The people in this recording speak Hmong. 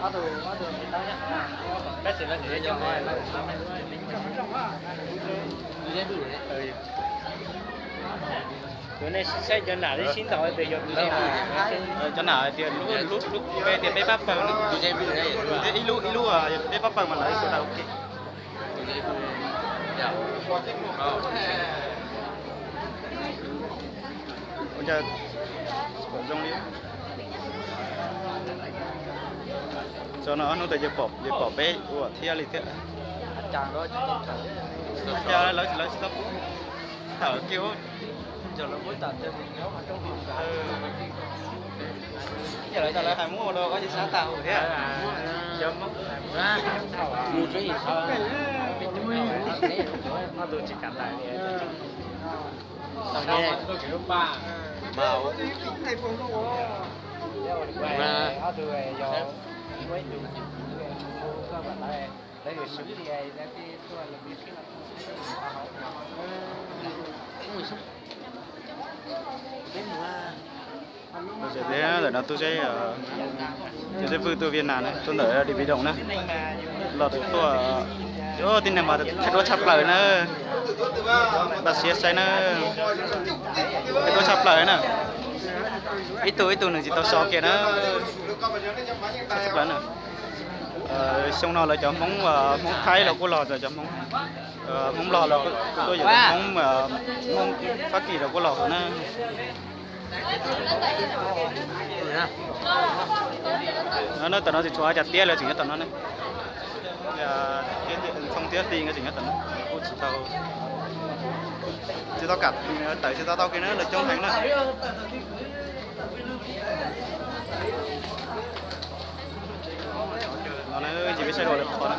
Tus nej saib cov nam li sib ntaus tias yog tus cov nam hais tias lub lub peb tias peb pab pawg no. Ib lub ib lub peb pab pawg mas lawv sawv daws ua ke. Ua cas pom zoo li. Tso no ob hnub tas ces pom peb ua thiab li thiab. Cas lawv tsis tau pub. Thawm kiag. Lawv hais muab ua rau koj ces sab tag huv thiab. Ntawm no tuaj seb, tus xib fwb tuaj Viaj Nam na, tuaj ntawm Di Pi Doom na, los tuaj, tib neeg mas thaij duab tshaj plaws na, npaj siab saib na, thaij duab tshaj plaws na, ib tug ib tug nws tsis tau so kiag na, tshaj plaws na. Xyoo no lawv cov Hmoob, Hmoob Thaib los kuj los, cov Hmoob, Hmoob Nplog los kuj tuaj, yog Hmoob, Hmoob Fab Kis los kuj los hauv na. Tam no tsis tshuav cov tiab li, tseem nyob tom no ne. Ntxhoo thiab Hli nkawd tseem nyob tom no, kuj tsis tau, tsis tau kam tawm tsis tau tau kiag na, lawv coob heev na. No na, ces peb saib dua lawv qhov na.